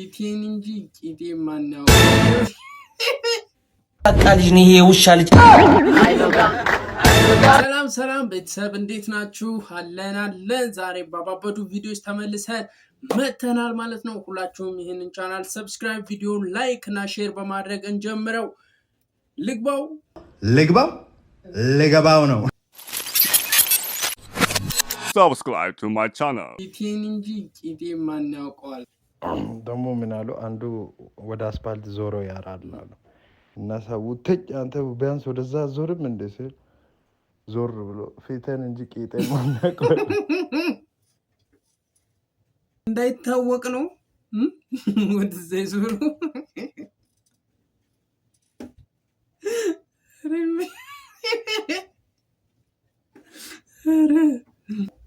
ፊቴን እንጂ ቂጤን ማን ያውቀዋል? በቃ ልጅ ነው ይሄ የውሻ ልጅ። ሰላም ሰላም ቤተሰብ፣ እንዴት ናችሁ? አለን አለን። ዛሬ ባባበዱ ቪዲዮዎች ተመልሰን መጥተናል ማለት ነው። ሁላችሁም ይህንን ቻናል subscribe፣ ቪዲዮን like እና share በማድረግ እንጀምረው። ልግባው። ልግባው፣ ልገባው ነው። Subscribe to my channel. ፊቴን እንጂ ቂጤን ማን ያውቀዋል? ደግሞ ምን አሉ፣ አንዱ ወደ አስፓልት ዞሮ ያራል አሉ እና ሰው ትጭ አንተ ቢያንስ ወደዛ ዞርም እንደ ሲል ዞር ብሎ ፊቴን እንጂ ቂጤን ማን ያውቀዋል? እንዳይታወቅ ነው ወደዛ ይዞሩ።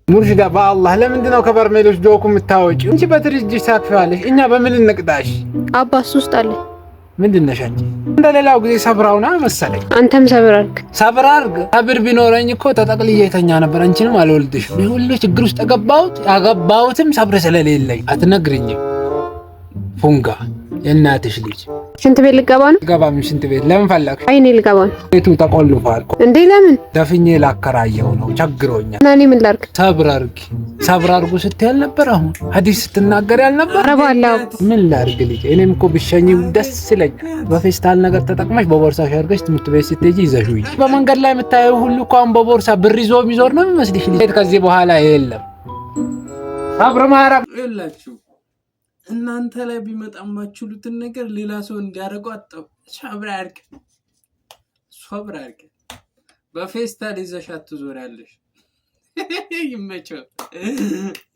ሙርሽዳ በአላህ ለምንድን ነው ከበርሜሎች ጆኩ የምታወጪው? እንቺ በትርጅሽ ታክፊዋለሽ፣ እኛ በምን እንቅጣሽ? አባ እሱ ውስጥ አለ። ምንድን ነሽ አንቺ? እንደ ሌላው ጊዜ ሰብራውና መሰለኝ። አንተም ሰብር አድርግ። ሰብር አድርግ። ሰብር ቢኖረኝ እኮ ተጠቅልዬ የተኛ ነበር። አንቺንም አልወልድሽም። ይህ ሁሉ ችግር ውስጥ የገባሁት ያገባሁትም ሰብር ስለሌለኝ። አትነግሪኝም? ፉንጋ የእናትሽ ልጅ። ሽንት ቤት ልገባ ነው። ገባም ሽንት ቤት ለምን ፈለግሽ? አይ እኔ ልገባ ነው። ቤቱ ተቆልፏል። እንዴ ለምን? ደፍኜ ላከራየው ነው፣ ቸግሮኛል። እና እኔ ምን ላድርግ? ሰብር አድርጊ፣ ሰብር አድርጉ ስትይ አልነበር? አሁን ሀዲስ ስትናገር ያልነበር? ኧረ በአላህ። ምን ላድርግ ልጄ፣ እኔም እኮ ብሸኝ ደስ ይለኛል። በፌስታል ነገር ተጠቅመሽ በቦርሳሽ አድርገሽ ትምህርት ቤት ስትሄጂ ይዘሽው ሂጂ። በመንገድ ላይ የምታየው ሁሉ እኮ አሁን በቦርሳ ብር ይዞ የሚዞር ነው የሚመስልሽ? ልጄ ከዚህ በኋላ የለም ሰብር ማረግ። ይላችሁ እናንተ ላይ ቢመጣ የማችሉትን ነገር ሌላ ሰው እንዲያደርገው አጠው። ሰብር አድርግ፣ ሰብር አድርግ። በፌስታል ይዘሽ አትዞሪያለሽ። ይመቸው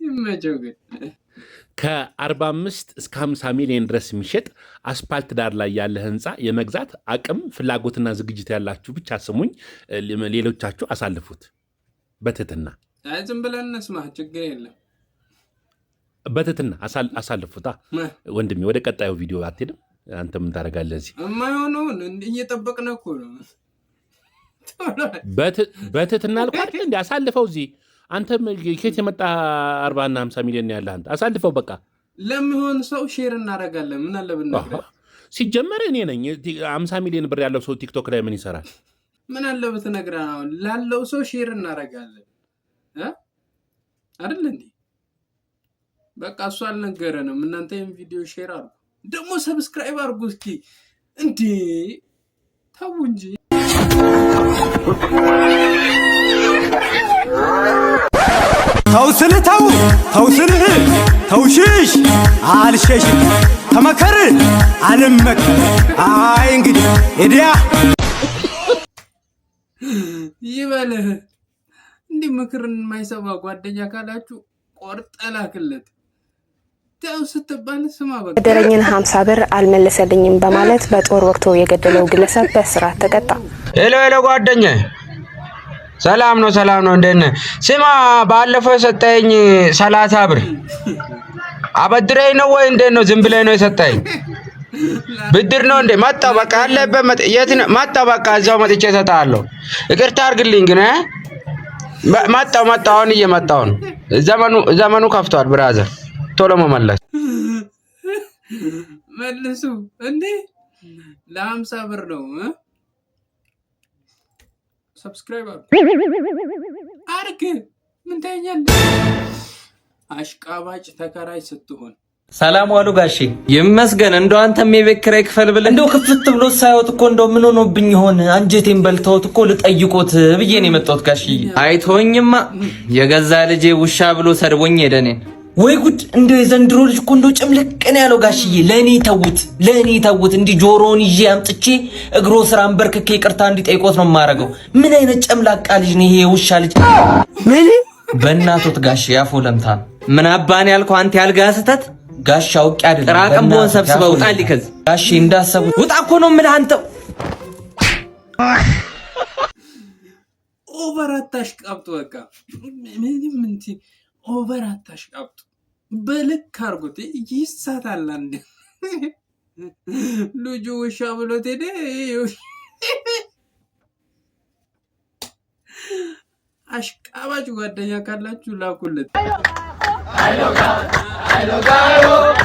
ይመቸው ግን። ከ45 እስከ 50 ሚሊዮን ድረስ የሚሸጥ አስፓልት ዳር ላይ ያለ ህንፃ የመግዛት አቅም ፍላጎትና ዝግጅት ያላችሁ ብቻ ስሙኝ፣ ሌሎቻችሁ አሳልፉት። በትህትና። አይ ዝም ብለን እንስማ፣ ችግር የለም። በትህትና አሳልፉታ። ወንድሜ ወደ ቀጣዩ ቪዲዮ አትሄድም? አንተ ምን ታደርጋለህ እዚህ? የማይሆነውን እየጠበቅን እኮ ነው። በትህትና አልኩህ አይደል እንዴ? አሳልፈው እዚህ። አንተም ከየት የመጣ 40ና 50 ሚሊዮን ያለህ አንተ? አሳልፈው በቃ። ለሚሆን ሰው share እናደርጋለን። ምን አለ ብንነግረህ? ሲጀመር እኔ ነኝ። 50 ሚሊዮን ብር ያለው ሰው ቲክቶክ ላይ ምን ይሰራል? ምን አለ ብትነግረን? አሁን ላለው ሰው share እናደርጋለን አይደል እንዴ? በቃ እሱ አልነገረንም። እናንተ ይህን ቪዲዮ share አድርጉ፣ ደግሞ subscribe አድርጉ። እስኪ እንዴ ተው እንጂ። ተው ስልህ ተው፣ ተው ስልህ ተው፣ ሽሽ አልሸሽም፣ ተመከር አልመከር። አይ እንግዲህ እዲያ። ይበልህ። እንዲህ ምክርን የማይሰማ ጓደኛ ካላችሁ ቆርጠህ ላክለት። ተው ስትባል ስማ በቃ። ያበደረኝን 50 ብር አልመለሰልኝም በማለት በጦር ወግቶ የገደለው ግለሰብ በእስራት ተቀጣ። Hello hello፣ ጓደኛዬ፣ ሰላም ነው? ሰላም ነው። እንዴት ነህ? ስማ፣ ባለፈው የሰጠኸኝ 30 ብር አበድረኝ ነው ወይ እንዴት ነው? ዝም ብለህ ነው የሰጠኸኝ? ብድር ነው እንዴ? መጣሁ በቃ ያለበት የት ነው? መጣሁ በቃ እዛው መጥቼ እሰጥሃለሁ። ይቅርታ አድርግልኝ ግን እ መጣሁ መጣሁ፣ አሁን እየመጣሁ ነው። ዘመኑ ዘመኑ ከፍቷል brother፣ ቶሎ መመለስ። መልሱ እንዴ፣ ለ50 ብር ነው እ? Subscribe አርግ። ምን ታየኛለህ? አሽቃባጭ ተከራይ ስትሆን። ሰላም ዋሉ ጋሼ። ይመስገን። እንደው አንተም የቤት ኪራይ ክፈል ብለህ እንደው ክፍት ብሎ ሳይወጥ እኮ እንደው ምን ሆኖብኝ ይሆን፣ አንጀቴን በልተውት እኮ ልጠይቆት ብዬ ነው የመጣሁት ጋሽዬ። አይቶኝማ የገዛ ልጄ ውሻ ብሎ ሰድቦኝ ሄደ እኔን። ወይ ጉድ! እንደው የዘንድሮ ልጅ እኮ እንደው ጭምልቅን ያለው ጋሽዬ። ለእኔ ተውት፣ ለእኔ ተውት። እንዲህ ጆሮውን ይዤ አምጥቼ እግሮ ስራ አንበርክኬ ይቅርታ እንዲጠይቆት ነው የማደርገው። ምን አይነት ጨምላቃ ልጅ ነው ይሄ የውሻ ልጅ? ምን በእናቶት ጋሽ ያፎ ለምታ ነው። ምን አባን ያልከው አንተ ያልጋ ስህተት ጋሽ አውቄ አይደለም። ጥራቅምቦን ሰብስበው ውጣልኝ ከዚህ ጋሽ እንዳሰቡት ውጣ እኮ ነው የምልህ አንተ። Over አታሽቃብጡ። በቃ ምንም እንትን over አታሽቃብጡ። በልክ አድርጉት። ይሳታል። አንድ ልጁ ውሻ ብሎት ሄደ። አሽቃባጭ ጓደኛ ካላችሁ ላኩለት።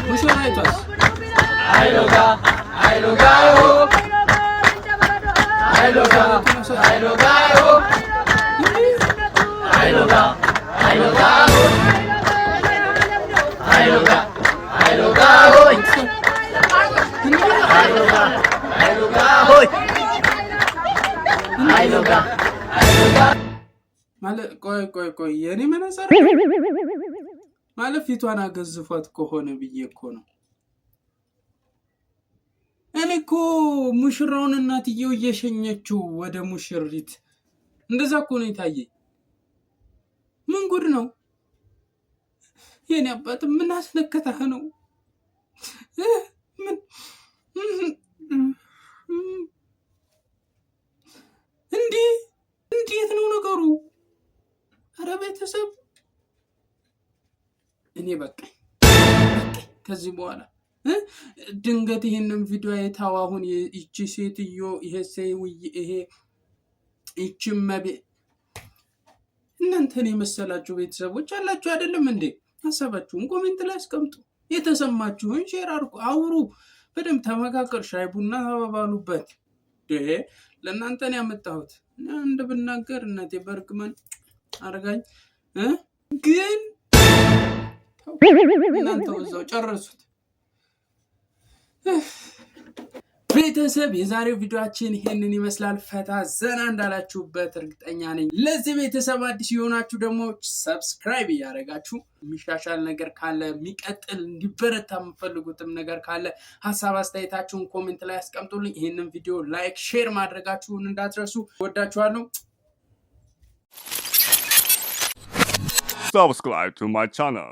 ሙሽራይቷስ? ማለት ቆይ ቆይ ቆይ፣ የኔ መነጽር ማለት ፊቷን አገዝፏት ከሆነ ብዬ እኮ ነው። እኔ እኮ ሙሽራውን እናትየው እየሸኘችው ወደ ሙሽሪት እንደዛ እኮ ነው የታየኝ። ምን ጉድ ነው የኔ አባት? ምን አስነከታህ ነው? ምን እንዲህ እንዴት ነው ነገሩ? አረ ቤተሰብ፣ እኔ በቃኝ ከዚህ በኋላ። ድንገት ይህንን ቪዲዮ አይታው አሁን ይቺ ሴትዮ፣ ይሄ ሰውዬ፣ ይሄ ይቺ መቤ፣ እናንተን የመሰላችሁ ቤተሰቦች አላችሁ አይደለም እንዴ? ሀሳባችሁን comment ላይ አስቀምጡ። የተሰማችሁን share አድርጉ፣ አውሩ፣ በደንብ ተመካከር፣ ሻይ ቡና ተባባሉበት። ለእናንተ ነው ያመጣሁት። አንድ ብናገር እናቴ በእርግማን አርጋኝ፣ ግን እናንተ እዛው ጨረሱት። ቤተሰብ፣ የዛሬው ቪዲዮአችን ይሄንን ይመስላል። ፈታ ዘና እንዳላችሁበት እርግጠኛ ነኝ። ለዚህ ቤተሰብ አዲስ የሆናችሁ ደግሞ subscribe እያደረጋችሁ፣ የሚሻሻል ነገር ካለ፣ የሚቀጥል እንዲበረታ የምፈልጉትም ነገር ካለ ሀሳብ አስተያየታችሁን comment ላይ አስቀምጡልኝ። ይህንን ቪዲዮ like፣ share ማድረጋችሁን እንዳትረሱ። ወዳችኋለሁ። Subscribe to my channel.